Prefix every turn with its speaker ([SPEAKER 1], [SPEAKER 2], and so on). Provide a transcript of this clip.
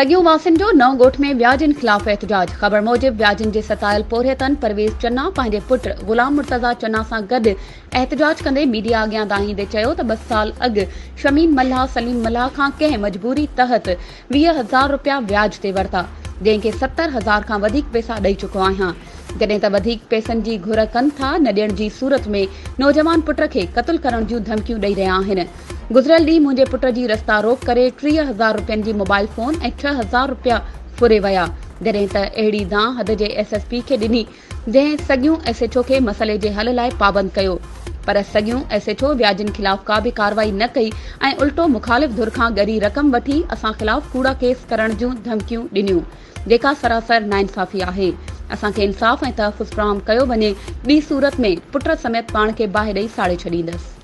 [SPEAKER 1] سڳيون واسين جو نئون ڳوٺ ۾ وياجين خلاف احتجاج، خبر موجب وياجين جي ستايل پورهيتن پرويز چنا پنهنجي پٽ غلام مرتضيٰ چنا سان گڏ احتجاج ڪندي ميڊيا اڳيان دانهيندي چيو ته ٻه سال اڳ شميم ملاح سليم ملاح کان ڪنهن مجبوري تحت 20 هزار رپيا وياج تي ورتا جنهن کي 70 هزار کان وڌيڪ پئسا ڏئي چڪو آهيان جڏهن ته وڌيڪ پئسن جي گهر ڪن ٿا نه ڏيڻ جي صورت ۾ نوجوان پٽ کي قتل ڪرڻ جون ڌمڪيون ڏئي رهيا آهن. گذريل ڏينهن منهنجي پٽ جي رستا روڪ ڪري 30 هزار رپين جي موبائل فون ۽ 6000 رپيا ڦري ويا جڏهن ته اهڙي دانهن حد جي ايس ايس پي کي ڏني جنهن سڳيون ايس ايڇ او کي مسئلي جي حل لاء پابند ڪيو پر سڳيون ايس ايڇ او وياجين خلاف ڪا به ڪارروائي نه ڪئي ۽ الٽو مخالف ڌر کان ڳري رقم وٺي اسان خلاف ڪوڙا ڪيس ڪرڻ جون ڌمڪيون ڏنيون جيڪا سراسر ناانصافي آهي اسان کي انصاف ۽ تحفظ فراهم ڪيو وڃي ٻي صورت ۾ پٽ سميت پاڻ کي باهه ڏئي ساڙي ڇڏيندس.